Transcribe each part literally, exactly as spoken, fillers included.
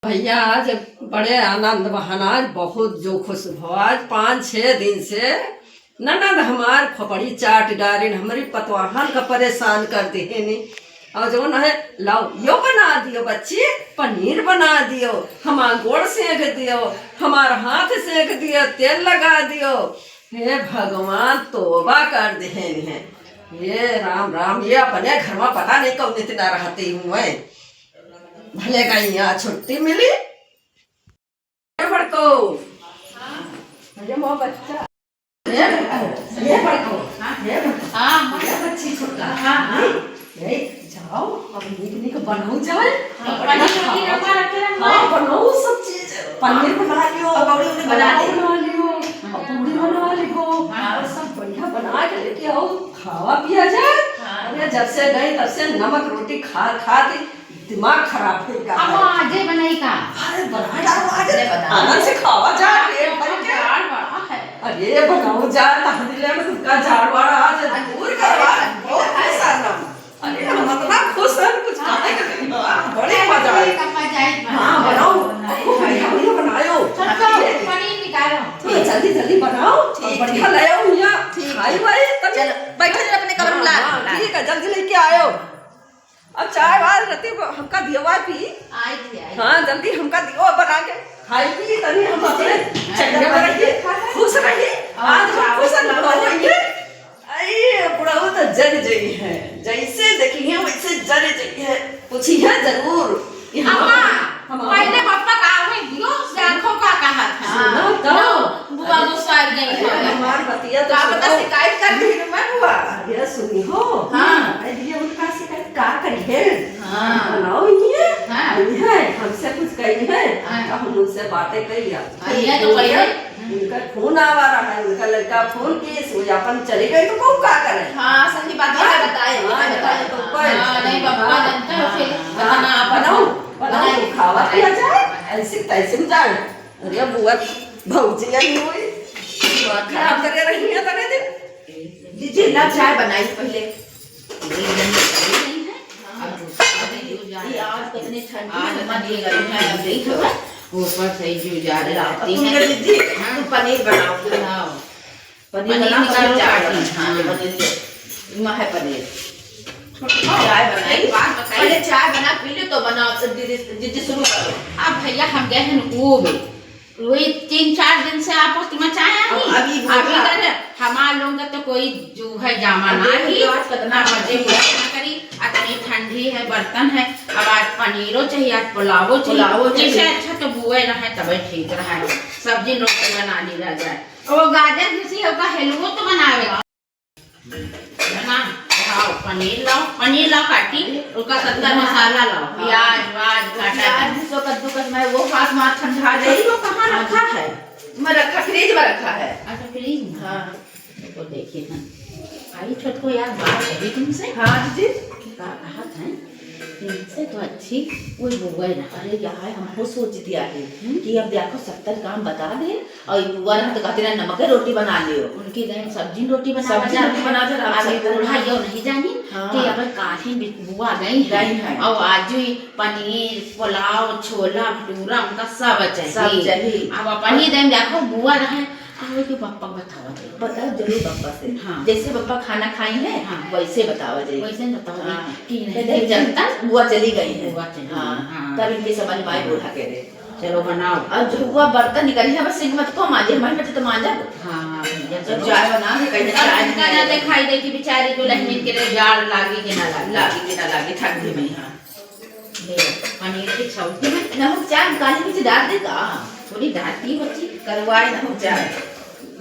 भैया, आज बड़े आनंद बहन, आज बहुत जो खुश भो। आज पाँच छह दिन से ननद हमार खोपड़ी चाट डारिन, हमरी पतवाहन का परेशान कर देहेनी। और जौन है, लाओ, यो बना दियो बच्ची, पनीर बना दियो, हमार गोड़ सेंक दियो, हमार हाथ सेंक दियो, तेल लगा दियो। हे भगवान, तोबा कर देहेन है। हे राम राम, ये अपने घर में पता नहीं कौन इतना रहती हूँ मैं। भले गई यहाँ छुट्टी मिली। ये बड़को, अरे मोर बच्चा, ये बड़को, ये बड़को, ये बड़को, हाँ, हाँ। ये बच्ची छोटा, हाँ, हाँ। ये जाओ, अब नीक नीक बनाओ जाए। हाँ, पनीर वनीर रखा रखे रहना। हाँ, बनाओ सब चीज, पनीर बना लियो, पकौड़ी उकौड़ी बना ली। बना लियो, हाँ। और पूड़ी बना लियो, हाँ। और सब बढ़िया बना के लेके आओ, खावा पिया जाए। हाँ। अरे जब से गई तब से नमक रोटी खा खा के दिमाग खराब हो गया अब है। आजे बनाई का? अरे बना डालो आज, अरे बना। आनंद से खावा जाए, पेट भर के। जाड़ बड़ा है। अरे बनाओ जाए, तहदीले में तुमका जाड़ वाड़ आज दूर करवा, बहुत परेशान हम। अरे हम इतना खुश हैं, कुछ खाने का नहीं हुआ। बड़े मजा आए। कब मजा आए? हाँ, बनाओ। बनाओ। खूब बढ़िया, बढ़िया बनाओ। छोटका, पनीर निकालो। थोड़ा जल्दी, जल्दी बनाओ। ठीक, बढ़िया ठीक। ले आओ यहाँ। ठीक, खाई ठीक। वाई, तब चलो, बैठो जरा अपने कमरे में हाँ, ला। हाँ, ठीक है, जल्दी लेके आयो। अब चाय वाय रहती, हमका दियो वाय पी। आई थी, आई। हाँ, जल्दी हमका दियो बना के। खाई पी, तनी हम अपने चंगे में रहिए, खुश रहिए। आज हम खुश हैं, बुढ़ऊ होइए। अरे, बुढ़ऊ तो जर जई है, जैसे देखी है वैसे जर जई है। पूछी है जरूर कि हम, अम्मा, हम पहले पप्पा का आवे दियो, देखो का कहा था। सुनो तो। लो, बुआ गुस्सा गई अरे, है। हमार बतिया तो का पता सुनो। शिकायत कर दी मैं बुआ। अरे, सुनी हो। हाँ। अरे, ये उनका शिकायत का करी है? हाँ। बनाओ ये। हाँ। ये है, हमसे कुछ कही है, हाँ। तो हम उनसे बातें कही। हाँ, ये तो कही है। उनका फोन आवा रहा है, उनका लड़का फोन किए, सो अपन चली गई तो कहू का करे? हाँ, सही बात है, हाँ? बताए, हाँ, बताए। बताए तो कोई। हाँ, नहीं, बप्पा हाँ, जानता है, हाँ, फिर हाँ, बताना आप बनाओ, बनाओ, बनाए। खावा पिया जाए, ऐसे तैसे में जाए। अरे बुआ, भौजी आई हुई, दिमाग खराब करे रही है तने दिन। जीजी, ला चाय बनाई पहले। अब ये आज कितनी ठंडी आज है, ठंडी गर्मी है, अब देखो। ऊपर से जो जा रही ला, रहती तुम है। जीजी, हाँ। तुम पनीर बनाओ। बनाओ। पनीर पनीर बनाओ, निकालो, चाय काटी, बनाओ। हाँ। पनीर, इमा है पनीर। चाय बनाई। एक बात बताई। पहले चाय बना पी लो तो बनाओ, तो दीदी, दीदी शुरू करो। अब भैया हम गए हैं ऊब, वही तीन चार दिन से आप उसमें चाय आ अब, नहीं। अब ये अभी बोला। कर हमार लोग का तो कोई जो है जामा अब ना देखो ही। तो आज कितना अब बजे ठंडी है। पूरा ना करी, इतनी ठंडी है, बर्तन है। अब आज पनीरो चाहिए, आज पुलावो चाहिए। पुलावो चाहिए। इससे अच्छा तो बुए रहे तबे ठीक रहे, सब्जी रोटी बना ली रह जाए। वो गाजर घिसी है, ओका हलवो तो बनावे। बना, लाओ, पनीर लाओ, पनीर लाओ काटी, ओका सत्तर मसाला लाओ, हाँ। प्याज, व्याज, काटा। प्याज, घिसो, कद्दूकस में वो हाथ मार ठंडा जाई। तो कहाँ रखा है? मैं रखा, फ्रिज में रखा है। अच्छा, फ्रिज में? हाँ। देखो, देखिए ना। आई छोटको यार, बात कही तुमसे? हाँ, दीदी। का कहत है? इनसे तो अच्छी कोई बुआ ना। अरे यार, हमको सोच दिया है हम्म? कि अब देखो, सत्तर काम बता दे, और ई बुआ रहा तो कहती रहे, "नमक के रोटी बना लियो।" उनके गए सब्जी रोटी बनावा सब्जी जात रोटी है। बना जात, अब ई सब्जी बूढ़ा बना यो नहीं जानी हाँ। कि अगर काल्हि भी बुआ गई है गई है। और आज ही पनीर, पुलाव, छोला, भटूरा, उनका सब चाहिए। सब चाहिए। अब अपन ही दिन देखो, बुआ रहे, अब के पप्पा बतावा जाए। बताओ जरूर पप्पा से। हाँ। जैसे पप्पा खाना खाई है, हाँ। वैसे बतावा जाए। वैसे बतावा जाए हाँ। कि नहीं। नहीं, जनता बुआ चली गई है। बुआ चली गई, हाँ। हाँ। तब इनके समझ में आए बूढ़ा के रे। चलो बनाओ। अब जो हुआ बर्तन निकली है, बस सिंक मत को मांजे, हमारे बच्चे तो मांजा। हाँ, भैया, तो चलो। चाय बना के कहीं अब चाय इनका नहीं ना है। दिखाई दे कि बेचारी दुल्हन के लिए जाड़ लागी कि ना लागी। लागी कि ना लागी, ठंडी में, हाँ। ले, पनीर के सब्जी में नमक चाय काली मिर्च डाल दे का? थोड़ी डाल दी बच्ची। करवाए नमक चाय।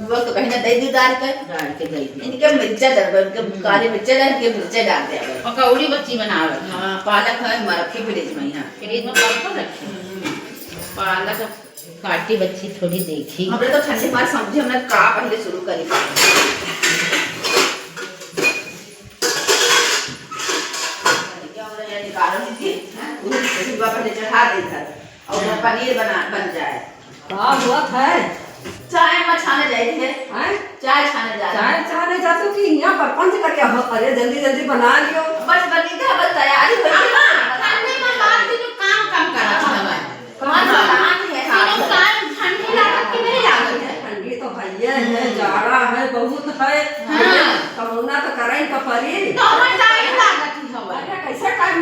वो तो कहीं ना दे दी डाल के। डाल के दे दी। इनके मिर्चा डलबे, इनके हम्म। काली मिर्चा डाल, इनके मिर्चा डाल दे अब। पकौड़ी बच्ची बनावे। हाँ, पालक है, मैं रखी फ्रिज में यहाँ। फ्रिज में कब को रखी? हम्म। पालक काटी बच्ची थोड़ी देखी। हमरे तो ठंडी मार सब्जी हमने का पहले शुरू करी। क्या हो रहा है, निकालो दीदी। हाँ, उन्हें ठंडी मार पहले चढ़ा दे इधर। और वो पनीर बना, बन जाए। का हुआ है? चाय में छाने जाए थे। हैं? चाय छाने जा रहे चाय हैं। छाने जाते हो कि यहाँ पर पंच करके हो? अरे जल्दी जल्दी बना लियो। बस बनी था, बस तैयारी हो गई। अम्मा, खाने में हाथ से जो काम कम करा था। हाँ।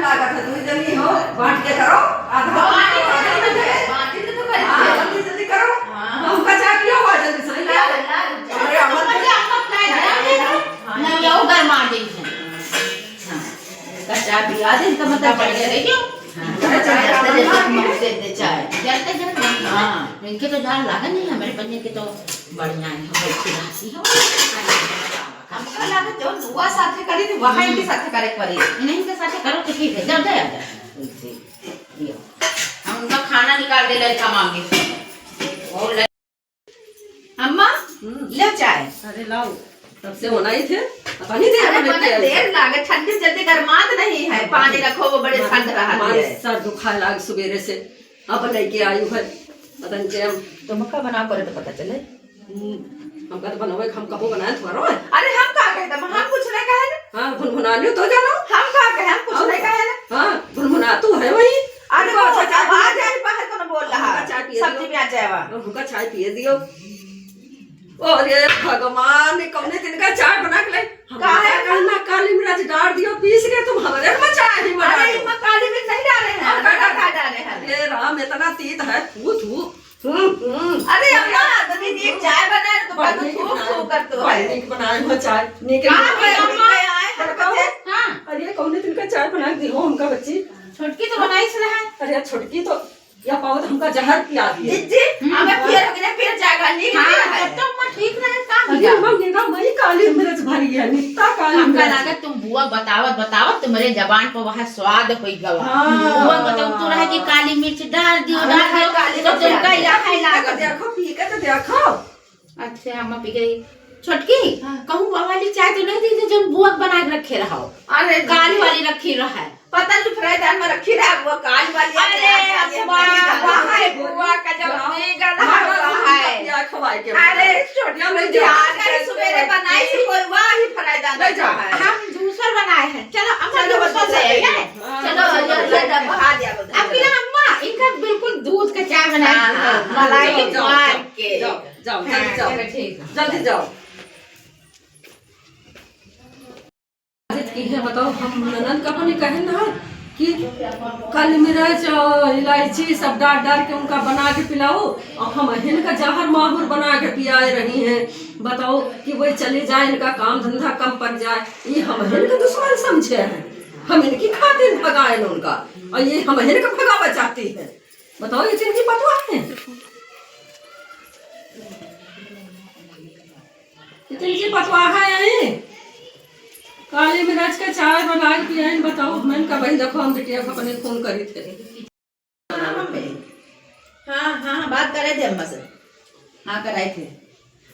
लागत है, दुई जनी हो, बांट के करो, आधा बांट के करो, बांट के तो करो। हाँ, जल्दी, जल्दी करो। हाँ। हमका चाय पियो, हुआ जल्दी से। ला, ला, ला। अरे, अमन, अरे, अमन, नहीं, नहीं, नहीं, वो गरमा दे। हाँ। का चाय पिया दे, इनका मतलब बढ़िया रही क्यों? हाँ। अरे, चाय, चाय, चाय, चाय, चाय, चाय। जल्दी, जल्दी। हाँ। इनके तो जान लागे नहीं, हमारे पंजन के तो बढ़िया है, हम अच्छी राशि है। हमका लागत जौन बुआ साथे करी थी, वहाँ इनके साथे करे के पड़ी। इन्हीं के साथे करो तो ठीक है, जाओ, जाओ, जाओ। उनसे, दियो। हम उनका खाना निकाल दे लड़का मांगे। वो लड़-, अम्मा, हम्म। ले चाय। अरे लाओ, तब से बनाई थे, अब नहीं दे अरे, हमें बने तेल। देर लागे, ठंडी जल्दी गरमात नहीं है, पानी रखो, वो बड़े ठंड रहा हमारे है। सर दुखाए लाग सुबेरे से, अब लेके आई है, पता नहीं के हम। तुमका बना पड़े तो पता चले। हम्म, हमका तो बनवे, हम कबो बनाए थोड़ो है। अरे हम का कहे, तब हम कुछ नहीं कहे ना। हाँ, भुनभुना लियो तो जानो। हम का कहे, हम कुछ और नहीं कहे ना। हाँ, भुनभुना तू है वही। अरे हमका तो अच्छा चाय आवाज पिए आई बाहर कौन बोल रहा हमका है? चाय पिए सब्जी दियो। में आ जाएवा। और हमका चाय पिए दियो। अरे भगवान, ये कौने दिन का चाय बना के ले? हम काहे? का कहना, काली मिर्च डाल दियो पीस के, तुम हमारे में चाय ही बना अरे, दो। इमा काली मिर्च नहीं डाले हैं, और का अदरक डाले? का डाले हैं। अरे राम, इतना तीत है, थू, थू। हम्म, हम्म। अरे अम्मा, तनी नीक चाय बनाए, तो बड़ी नीक थूक बनाए, थूक कर तो बड़ी है। नीक बनाए हो चाय। नीक कहाँ बनाए। पे अम्मा? आए हैं बताओ। बच्चे? हाँ। अरे कौने दिन का चाय बना के दी हो हमका बच्ची? छोटकी तो बनाई से रहा है। अरे छोटकी तो या पावत हमका जहर पिया दिए। जिज्जी, हम्म। हमें पियर हो गया, पियर जाएगा, नीक हाँ, नहीं है। तब तो अम्मा ठीक रहे, का अरे हुआ? अम्मा, मेरा मई काली मिर्च भरी है, नित्ता काली हमका मिर्च। लागत तुम बुआ बतावत बतावत तुम्हारे जबान पर वहाँ स्वाद होई गवा। हाँ। बुआ बताओ तू रहे कि काली मिर्च डाल दियो, हाँ, डाल दियो, काली तो मिर्च तुमका डाल दियो। यहाँ है लागत। देखो, पी के तो देखो। अच्छा, अम्मा पी गई। छोटकी, हाँ। कहूँ वो वाली चाय तो नहीं दी थी, जो बुआ बना के रखे रहो? अरे, काली वाली रखी रहा है। पता नहीं, फ्राई दाल में रखी रहा, वो काली वाली अरे, आके आ गई, अम्मा, अम्मा, बुआ है, बुआ का जब हाँ। दी गल हाँ, है, हाँ, हुआ हाँ, है। क्या खवाए के अरे, बाद? छोटी या मैं मुझे जान आज के सुबेरे बनाई थी, कोई वही फ्राई दाल नहीं रखा जाओ। है। हम जूसर बनाए हैं। चलो, अम्मा, चलो, जूसर बच्चे ले ले आइए। हाँ, चलो, चलो, चलो, चलो। चलो, बहा दिया, बहा अब दिया। अम्मा, इनका बिल्कुल दूध का चाय बनाई हाँ, थी, हाँ, हाँ, मलाई जाओ, जाओ, मार जाओ, के। जाओ, जाओ, हाँ, जल्दी जाओ। चलो, ठीक है। जल्दी जाओ। की है बताओ, हम ननद का अपने कहे ना कि काली मिर्च और इलायची सब डाल डाल के उनका बना के पिलाओ, और हम इनका जहर माहुर बना के पियाए रही हैं। बताओ कि वो चली जाए, इनका काम धंधा कम पड़ जाए, ये हम इनका दुश्मन समझे हैं, हम इनकी खातिर भगाए न उनका, और ये हम इनका भगावा चाहती है। बताओ, ये तो इनकी पतवा है। ये तो इनकी पतवा है यही। काली मिर्च के चाय बना के पियाइन, बताओ। मैंने कहा, "भाई देखो, हम बिटिया को अपने फोन करी थे।" हाँ, मम्मी। हाँ, हाँ, हाँ, बात करे थे अम्मा से। हाँ, कराए थे।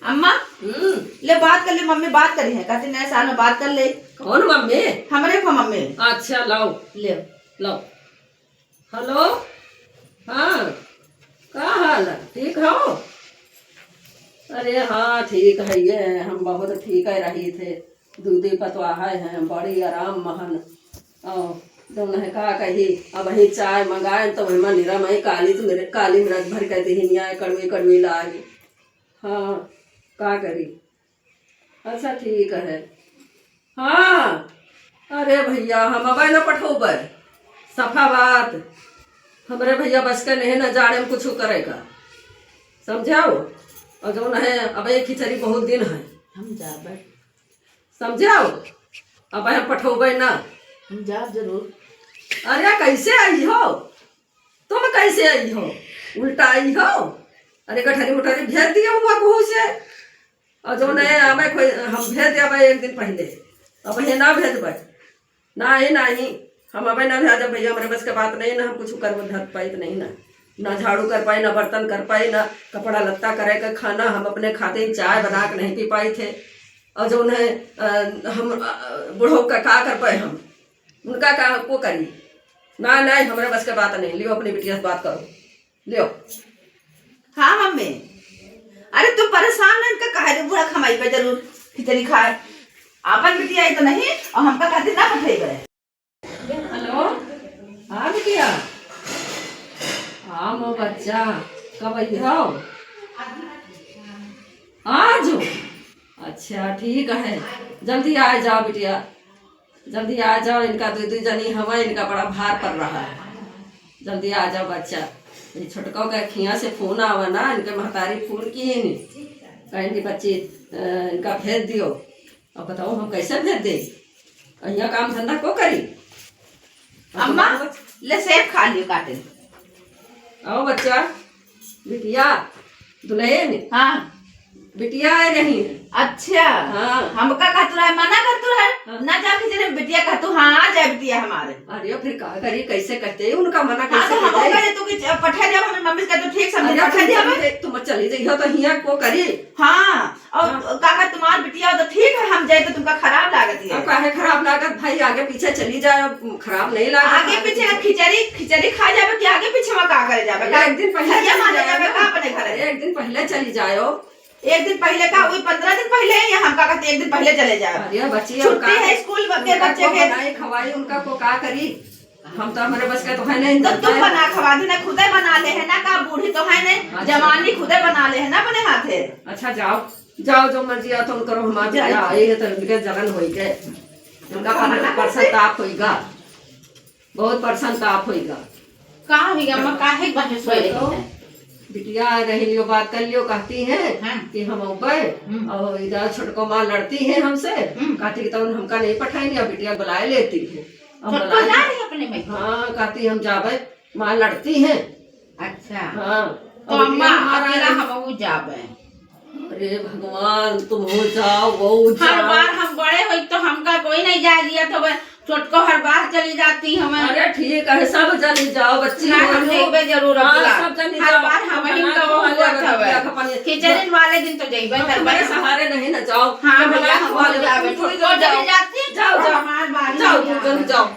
अम्मा, हम्म। ले बात कर ले, मम्मी बात करी है। कहती, "नए साल में बात कर ले।" कौन मम्मी? हमरे को मम्मी। अच्छा, लाओ। ले। लाओ। हेलो, हाँ, का हाल है? ठीक हो? अरे हाँ, ठीक है ये, हम बहुत ठीक है रही थे। दूधी पतवाह है, बड़ी आराम महन। और जौन है का कही, अब वही चाय मंगाए तो वही निरा मई काली तो मेरे काली मिर्च भर के दही नहीं आए, कड़वी कड़वी लागे। हाँ, का करी? अच्छा, ठीक है। हाँ, अरे भैया, हम अबै न पठौबै। सफा बात। हमरे भैया बस के नहीं न जाड़े में कुछ करेगा। समझाओ? और जौन है, अब एक खिचड़ी बहुत दिन है। हम जाबै। समझाओ? अब हम पठौबै ना। हम जाब जरूर। अरे, कैसे आई हो? तुम कैसे आई हो? उल्टा आई हो? अरे, गठरी मुठरी भेज दिया हुआ कहूँ से। और जौन है, हमें कोई, हम भेज देबै एक दिन पहले, अब ये ना भेजबै, ना ही, ना ही, हम अबै ना भेजब भैया, हमरे बस के बात नहीं ना, हम कुछ कर धर पाइत नहीं ना, ना झाड़ू कर पाई, ना बर्तन कर पाई, ना कपड़ा लत्ता करे के, खाना हम अपने खाते ही चाय बना के नहीं पी पाई थे। और जौन है, अ, हम, अ, बुढ़ऊ का का कर पाए हम, उनका का को करी? ना, ना, हमरे बस के बात नहीं, लियो अपनी बिटिया से बात करो। लियो। हाँ मम्मी, अरे तू परेशान न इनका कहे दे, बूढ़ा खमाई पे जरूर खिचड़ी खाए। आपन बिटिया आई तो नहीं, और हमका खातिर ना पठेबे। हेलो, हाँ बिटिया, हाँ मो बच्चा, कब आई हो? आज? अच्छा ठीक है, जल्दी आ जाओ बिटिया। जल्दी आ जाओ, इनका दुइ दुइ जनी हवा, इनका बड़ा भार पड़ रहा है। जल्दी आ जाओ बच्चा। ये छोटको के खिया से फोन आवा ना, इनके महतारी फोन की ही नहीं, कहें कि बच्ची, अ, इनका भेज दियो। अब बताओ हम कैसे भेज दे? और यहाँ काम धंधा को करी? अब अम्मा, तुम्हारे बच- ले सेब खा लियो काटे। आओ बच्चा, बिटिया, दुल्हन। हाँ। बिटिया आए रही है। अच्छा। हाँ। हमका कहत रहे, मना करत रहे। हाँ। ना जाओ खिचड़ी में, बिटिया कहतू, हाँ, आ जाए बिटिया हमारे। अरे, फिर का करी, कैसे कहते हैं, उनका मना हाँ, कैसे तो हम कहते हैं? कहते तू कि च-, पठा दिया, हमारे मम्मी से कहते, ठीक, समझे, अरे, पठा फिर दिया। चली जाए, तुम चली जाइयो तो हियाँ को करी? हाँ, और हाँ। काका तुम्हार बिटिया हो तो ठीक है, हम जाए तो तुमका खराब लागत है। अब काहे खराब लागत भाई, आगे पीछे चली जाए, खराब नहीं लागत आगे आगे पीछे पीछे। खिचड़ी, खिचड़ी खा जावे कि आगे पीछे में का करे जावे? अरे, का एक दिन पहले खैया चली मारे जाए जावे ना। का अपने घरे? अरे, एक दिन पहले चली जाओ। एक दिन पहिले का, वही पन्द्रह दिन पहिले ही हम का कहते, एक दिन पहिले चले जाए। अरे बच्ची, हम छुट्टी का है स्कूल के उनका बच्चे को के। बनाई खवाई, उनका को का करी? हम तो हमारे बस का तो है नहीं, तो तुम बना खवा दे ना, खुदे बना ले है ना, का बूढ़ी तो है नहीं, अच्छा। जवानी खुदे बना ले है ना अपने हाथे। अच्छा जाओ, जाओ जो मर्जी आओ तुम करो, हमारे जाओ। यहाँ आई है तो उनके जलन होई के, उनका पर-, पश्चाताप होईगा। बहुत परेशान तो आप होइगा। का होइगा, अम्मा, काहे बहस हो रही तो है? बिटिया रही लियो, बात कर लियो, कहती है हाँ। कि हम अउबे हम्म। और इधर छोटको माँ लड़ती है हमसे, हम्म। कहती कि तब हमका नहीं पठाएंगे, अब बिटिया बुलाए लेती है। हम छोटको बुलाए जा रही है अपने में? हाँ, कहती हम जाबे, माँ लड़ती है। अच्छा। हाँ। तो और अम्मा, बिटिया हमारा अकेला नहीं। हमहू जाबे। अरे भगवान, तुम हो जाओ, वो हर जाओ। बार हम बड़े होई तो हमका कोई नहीं जाए दिया तो वह छोटको हर बार चली जाती हमें। अरे ठीक है, सब चली जाओ, बच्ची ना, हो हम लोग। जइबे जरूर हाँ, अगला। सब चली हर जाओ। बार हम ही बना का खवा वो लेबे, हवे। बिटिया का पानी। खिचड़ी वाले दिन तो जइबे हम करबे तुम्हारे हम। सहारे नहीं ना जाओ। हाँ, तो भैया, बना हम खवा हो लेबे, जाबे, तुम छोटको छोटको जाओ। चली जाती, जाओ, और जाओ। हमार बारी जाओ, नहीं तुम आवे। जल्दी जाओ।